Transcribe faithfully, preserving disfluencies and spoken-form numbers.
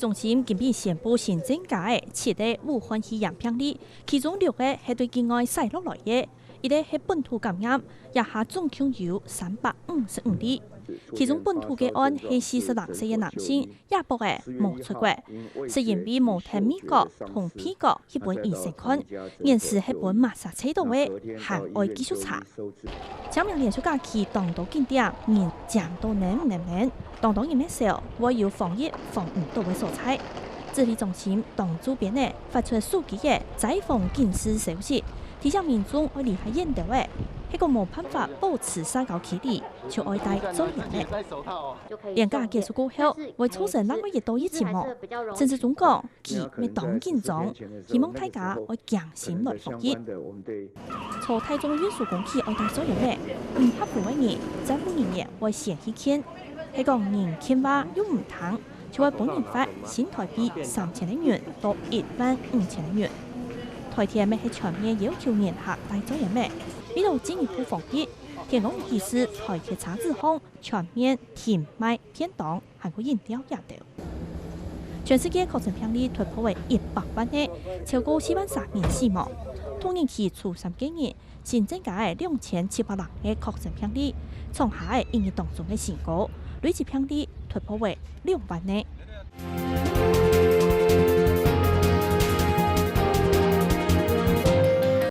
中心今晡宣布新增加个七个武漢肺炎病例，其中六个係對境外徙落來个，一个係本土感染，這下總共有三百五十五例。其中本土个案係四十六歲个男性， 亞博仔無出國，係因為無跈美國同美國去分醫生看，現時係分Massachusetts个，還愛繼續查。清明連續假期當多景點人擠到淰淰淰，當多人乜愁會有防疫防毋到个所在。指揮中心當主編仔發出手機仔災防警示消息，提醒民眾愛離開遠兜仔，係講無辦法保持社交距離，就愛戴嘴簷仔。 連假結束過後，會造成另外一道疫情無？陳時中講，佢乜當緊張，希望大家愛驚心來防疫。坐大眾運輸工具愛戴嘴簷仔，毋合符个人，站務人員會先去勸，係講人勸話又毋聽，就會分人罰新臺幣三千个銀到一萬五千个銀。臺鐵乜係全面要求人客戴嘴簷仔，為了進一步防疫，天光日起始臺鐵車子項 全面停賣便當，還過飲料這兜。全世界確診病例突破了一百萬个，超過四萬三人死亡。同日起初三个日，新增加了兩千七百零个確診病例，創下了一日當中个新高，累計病例突破了兩萬个。